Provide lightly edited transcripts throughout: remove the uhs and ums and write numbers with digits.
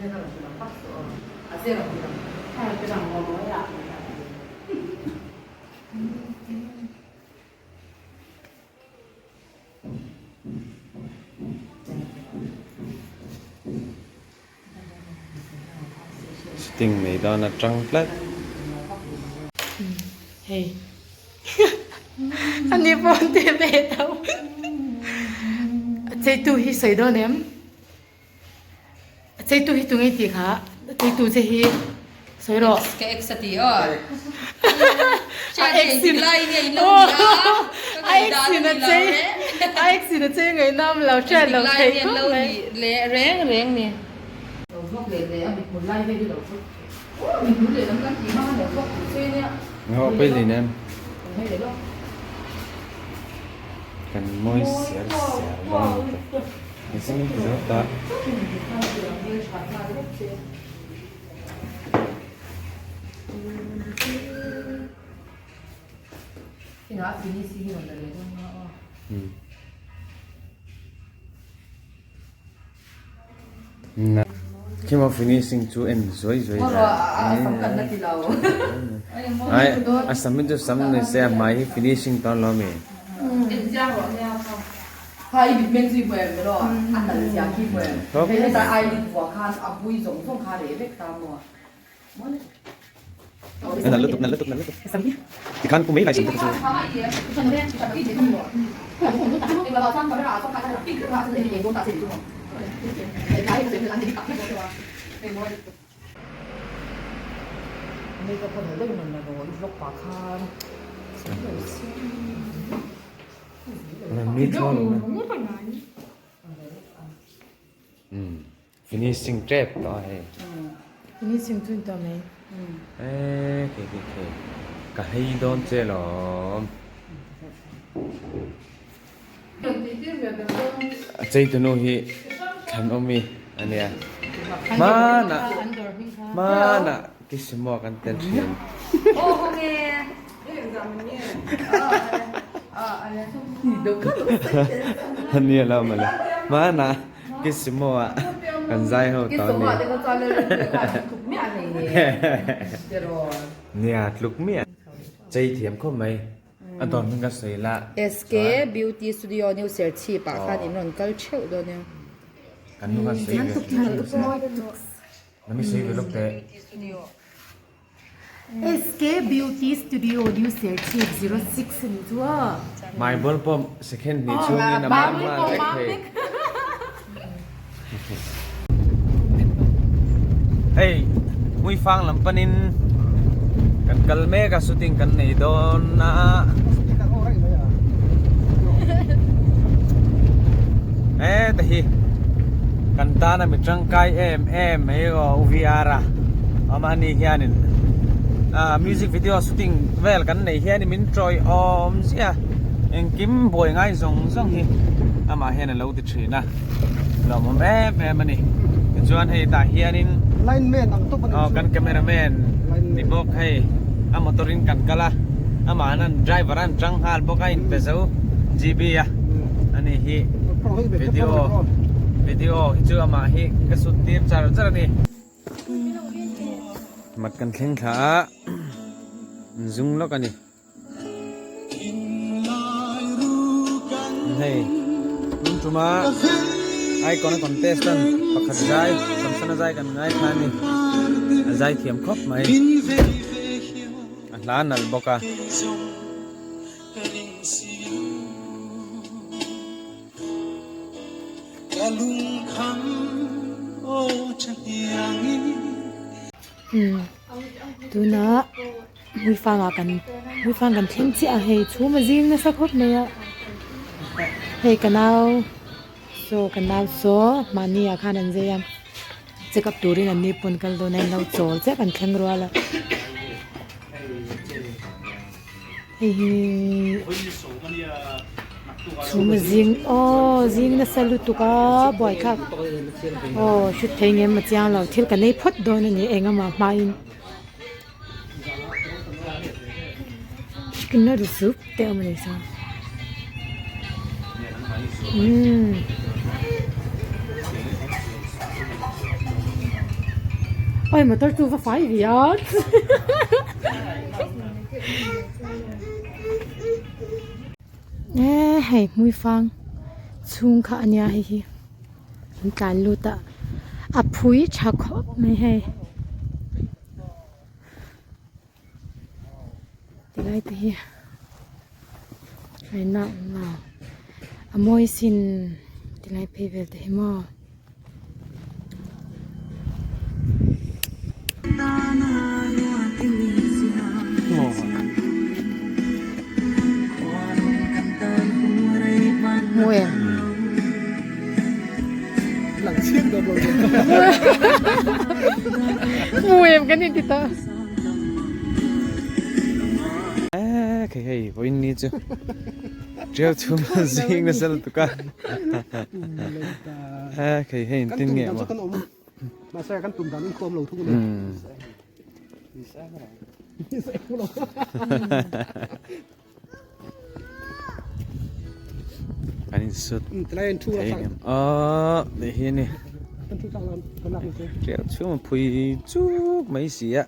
Sting mai dan atang tlat. Hei ani pawh an ti ve tho a cheitu hi sawi dawn em a cheitu hi tunge tih kha a cheitu che hi sawi rawh ka ex a ti aw a ex in a ex in a chei a ex in a chei ngaihnawm lo hriat loh theih khawp mai reng reng ni. Ngaw pei lin em kan mawi siar siar dawn ni te engtin nge ti zo ta. Khima finishing chu en zuai zuai la ai a sam hi chu sam ni se a hmai hi finishing tan lo ami. Nalh lutuk nalh lutuk nalh lutuk tikhan pu mai lai sam te kha chu. Finishing tep tawh a hei. Finishing chu ni tawh mai. Eee kei kei kei ka hei dawn che lawm. A chei tunu hi thlan awm i a nia. Hmanah hmanah Kishimoa kan tel thin. Ania lo mawle. Hmanah Kishimoa kan zai ho tawh a ni. Nia tluk miah. Chei thiam khawp mai. A dawr hming ka sawi la. SK Beauty Studio New Serchhip ah khan in rawn kal theuh dawn nia. Kan nu khan sawi ve Nami sawi ve lawk teh. SK Beauty Studio New Serchhip 06 a nih chu a. Hmai ball pawh second hnih chhungin a mam nghal vek thei. Hei Hmuifang lam panin kan kal mek a shooting kan nei dawn a. Heta hi kan tana mi tangkai em em mai aw U VR a amahni hianin ah music video shooting vel kan nei hianin min chawi awm ziah engkim buai ngai zawng zawng hi amah hian a lo ti thin a lawmawm em em a ni tichuan hei tah hianin aw kan camera man ni bawk hei a motor in kan kal a amah an driver an tang nghal bawk a inpe zo GB a ani hi video video hi chu amah hi ka sut tir char char a ni. Mat kan thleng thla a zung lawk a ni. Hei tun tuma icon a contestant pakhat zai Samsona zai kan ngai thla a ni a zai thiam khawp mai a hla nalh bawk a. Tunah Hmuifang ah kan Hmuifang kan thleng chiah a hei chhum a zing nasa khawp mai a hei ka nau saw ka nau saw mahni ah khan an zai a check up turin an ni pawn kal dawn a an lo chawl chiah kan thleng rual a hei hi chhum a zing aw zing nasa lutuk a buaithlak aw hrut thei ngem a chiang lo thil ka nei phawt dawn a ni engemaw hmain. Chicken noodle soup te a awm a ni chuan umm. Oi motor chu va fai ve a. E hei hmuifang chhung kha ania hei hi an tlan lut a a phui tha khawp mai hei. Tilai te hi a awm lo a mawi sin tilai phei vel te hi maw. Hmu em? Hmu em kan inti ta. Eh, khei hei vawiin ni chu tial chhum zing nasa lutuk a. Eh, khei hei in tin nge maw. Mahse kan tum dan in khawm lo thung a ni. Kan in sut thei ngem aw leh hi a ni tial chhung a phui chuk mai si a.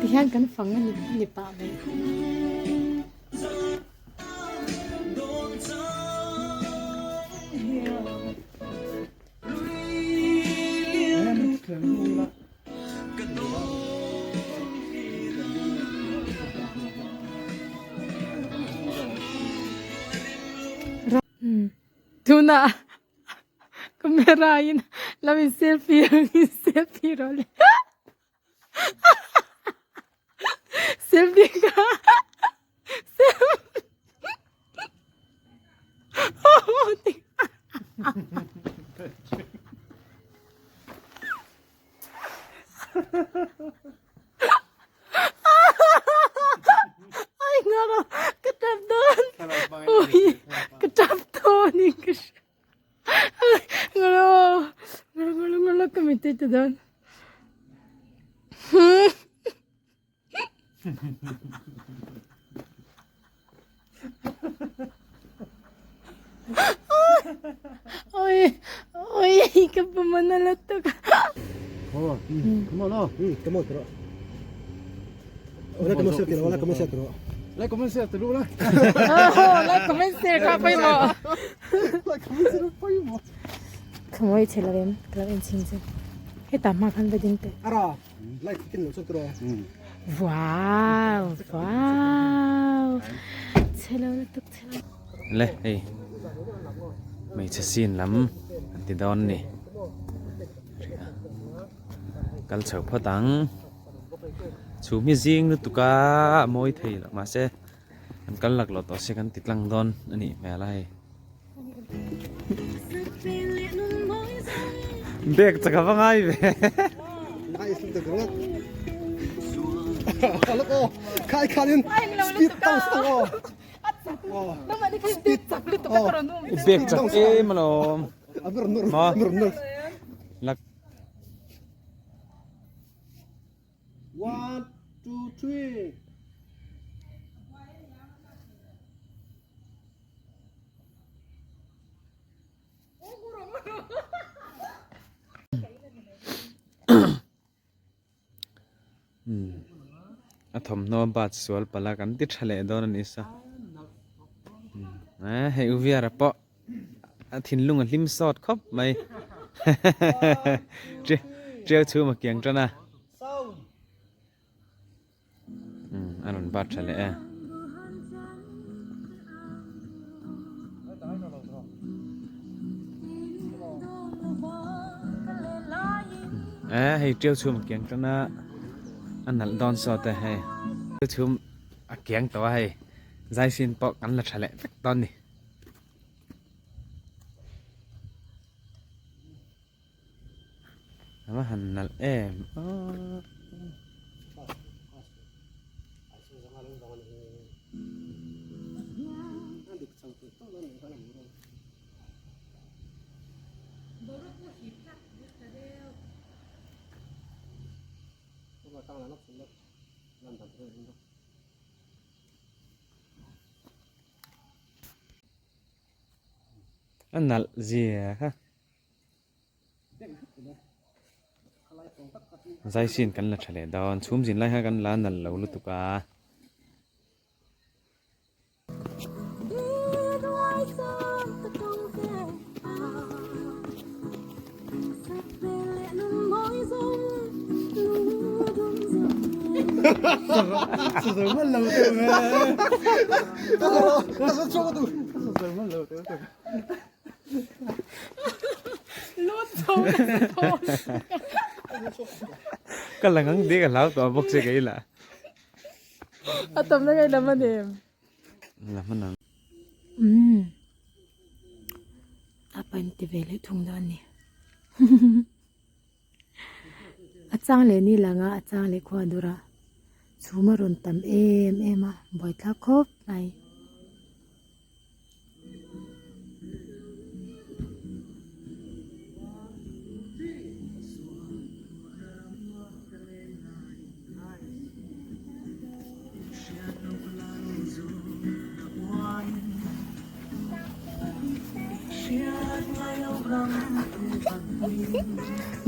Tihian kan fang a ni pah mai. Tunah camera in lo in selfie ang in selfie rawh le selfie kha Ai ngaro ka tap dawn ui ka tap dawn in ka hria ngaro ngaro ngaro ngaro ka mitui ta dawn. Oi oi ka pumana lutuk. Oh, come on, oh, come on, Wala comment share wala comment share Like comment share tiro la. Oh, like comment share kha pawimawh. Like comment share pawimawh. Ka ngawi chhe lo em, ka lo en chhin chu. Hetah hma khan va ding teh. Ara. Light kin lo chuan tiraw. Wow wow chhelo lutuk chhelo. Le hei hmeichhe scene lam an ti dawn a ni kal chho phawt ang chhum hi zing lutuk a a mawi thei lo mahse an kal laklawh tawh se kan ti tlang dawn a nih hmel a hei. Bag chak a va ngai ve. Nice lutuk ringawt. Alak aw. Khai khanin speed tang sang aw. Speed chak lutuk a ka rawn um. Bag chak em alawm. Ma. Lak. 1 2 3. A thawmhnaw bat sual palh a kan ti tha leh dawn a ni sa hei u Viara pawh a thinlung a hlim sawt khawp mai tiau chhum a kiang tan a. A rawn bat tha leh e. E hei tiau chhum a kiang tan a a nalh dawn sawt e hei tiau chhum a kiang tawh a hei zai sin pawh kan la tha leh vek dawn ni. A va han nalh em aw. A nalh zia kha. Zai sin kan la tha leh dawn chhum zin lai kha kan la nalh lo lutuk a. Ka la ngang dek a hlau tawh bawk che kei lah. A tam na ngai lam a nem. La hman ang. Umm. A pan ti ve leh thung dawn ni. A chang leh ni lang a, a chang leh khua dur a. Chhum a rawn tam em em a, buaithlak khawp mai.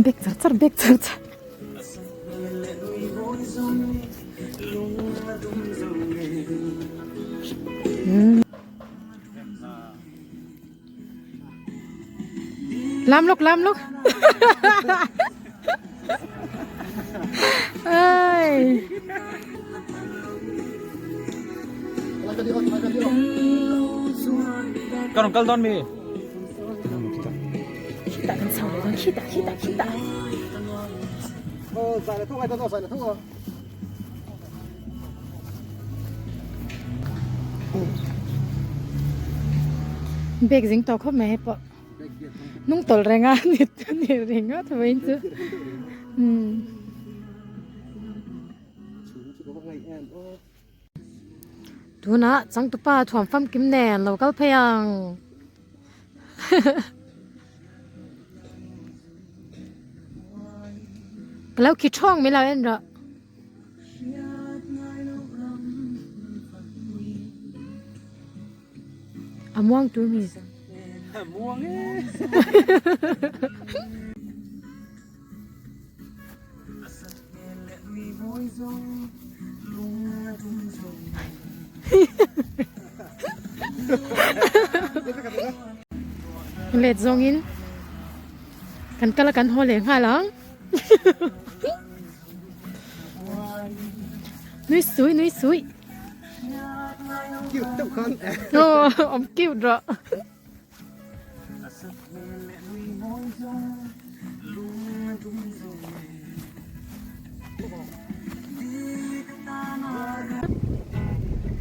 Bek char char bek char char. Lam lawk lam lawk. Ai. Ka rawn kal dawn mi? Khitah kan chho leh dawn khitah khitah khitah. Bag zing tawh khawp mai hei pawh hnung tawlh reng a ni ni ringawt mai chu umm. Tunah changtupa thuam famkim nen lo kal phei ang. Ka lo khi thawng mai lo en rawh. A muang tur mi. A muang e. Let zawngin kan kal a kan haw leh nghal ang. Nui sui nui sui. Cute deuh khan. Aw awm cute rawh.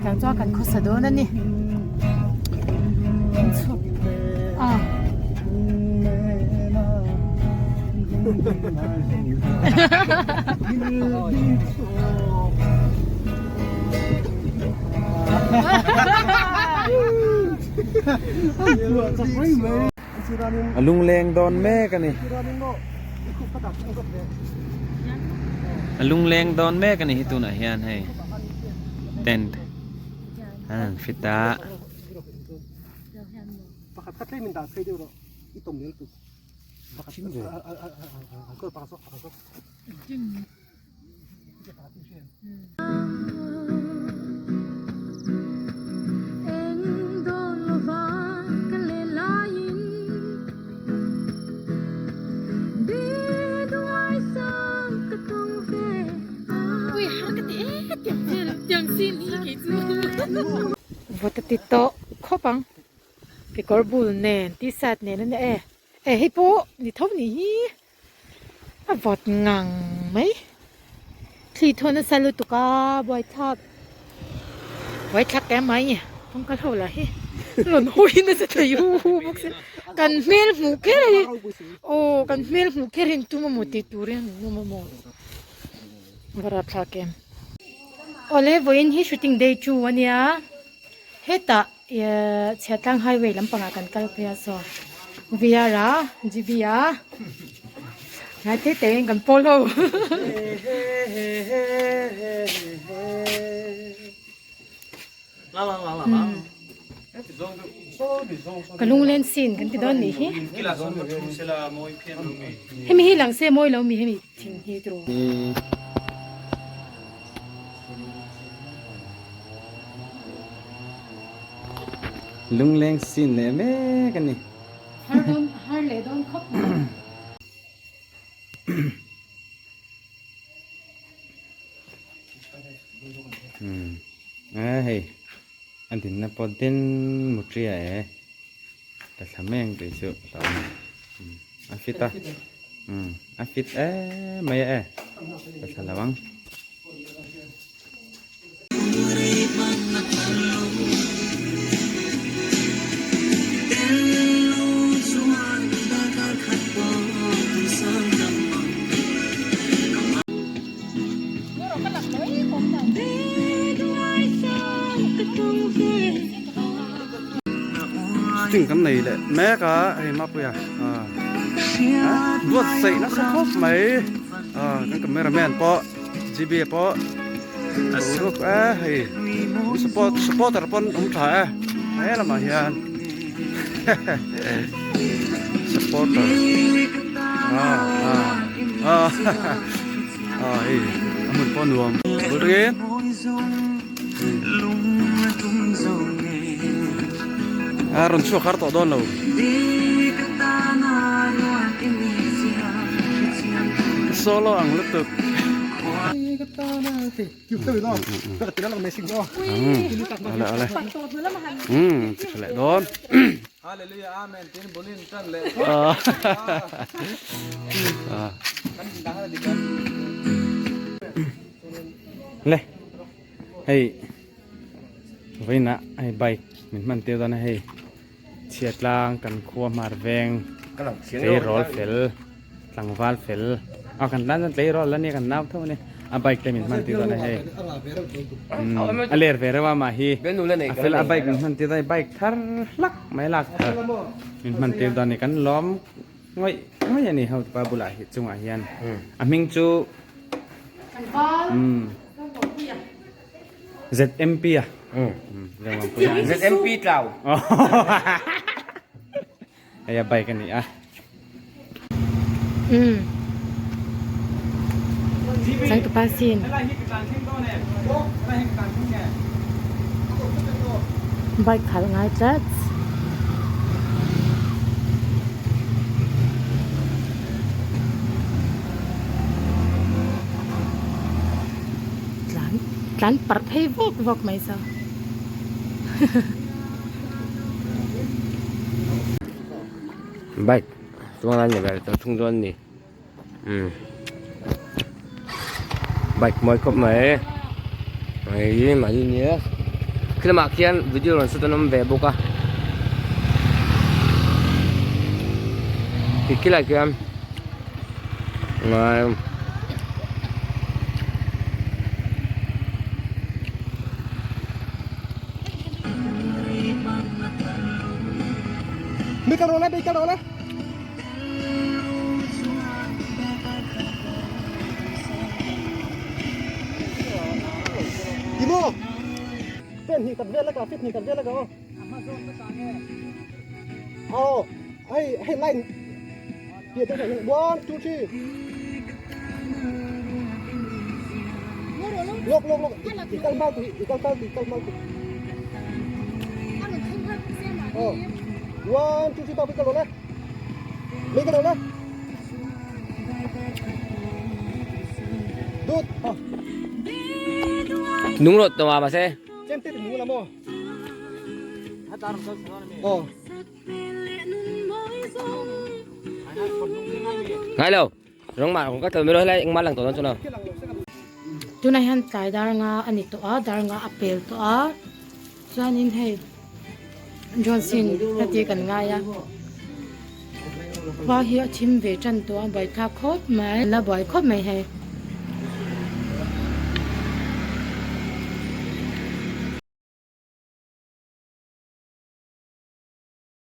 Tiang chuan kan khawsa dawn a ni. Chhuk a. A lungleng dawn mek a ni. A lungleng dawn mek a ni hi tunah hian hei tent an han fit a. Vawt a ti tawh khawp ang kekawr bul nen t-shirt nen a ni e eh hei pawh ni tho ni hi. A vawt ngang mai. Thli thaw nasa lutuk a buaithlak buaithlak em mai kawngka ho lah hi rawn hawi nasa thei hu hu bawk sia kan hmel hmuh kher hi aw kan hmel hmuh kher hi an tum amaw tih tur hian an awm amaw va rapthlak em. Awle vawiin hi shooting day two ania hetah. Chhiahtlang highway lampangah kan kal phei a saw VR a GB a ngai te te in kan pawl ho. Ka lunglen sin kan ti dawn nih hi. Hemi hi lang se mawi lo mi hemi thing hi tiraw. Lungleng sin leh mek a ni. Har dawn har leh dawn khawp mai. Umm a hei a dinna pawh den mutria e ka thla meng tih chu a awm a fit a umm a fit em mai a e ka thla lo ang. Shooting kan nei leh mek a hei Mapuia ah buatsaih nasa khawp mai ah kan camera man pawh GB pawh boruak e hei support supporter pawn awm tha e he lamah hian supporter ah ah ah ah hei a hmun pawh nuam bul ringin a rawn chhuak har tawh dawn lo. Solo ang lutuk. Ale ale. Um ti tha leh dawn. Hallelujah amen tin bulin tan leh. Le hei vawiinah hei bike min hman tir dawn a hei chhiatlang kan khua hmar veng tleirawl fel tlangval fel a kan tan chuan tleirawl la nia kan nau tho a ni a bike te min hman tir dawn a hei a ler ve reuh a mah hi a fel a bike min hman tir dawn a bike thar hlak mai lak thar min hman tir dawn a ni kan lawm ngawih ngawih a ni ho tupa bulah hi chungah hian a hming chu. ZMP a. ZMP tlau. Hei a bike a ni a. Changtupa sin. Bike khalh ngai tlat. Tlan tlan parh phei vawk vawk mai sa. Bike chuan a ni ber tawh thung dawn a ni umm bike mawi khawp mai hei mahni nia khi lamah khian video rawn shoot an awm ve bawk a khi khilaiah khian. One, two, three. Lok, lok, lok. I kal mal tu, i kal mal tu, i kal mal tu. Oh. One, two, three, pa, kal le. Me kal le. Dut. Ah. Nung rot tawh ma se. Chem te nung la mo. Oh. Ngai lo. Rong mah ka tlawm ilo helai engmah lang tawh dawn chuan lo. Tunah hian tlai dar nga a ni tawh a, dar nga a pel tawh a, chuanin hei Johnson a tih kan ngai a, khua hi a thim ve tan tawh a, buaithlak khawp mai, la buai khawp mai hei.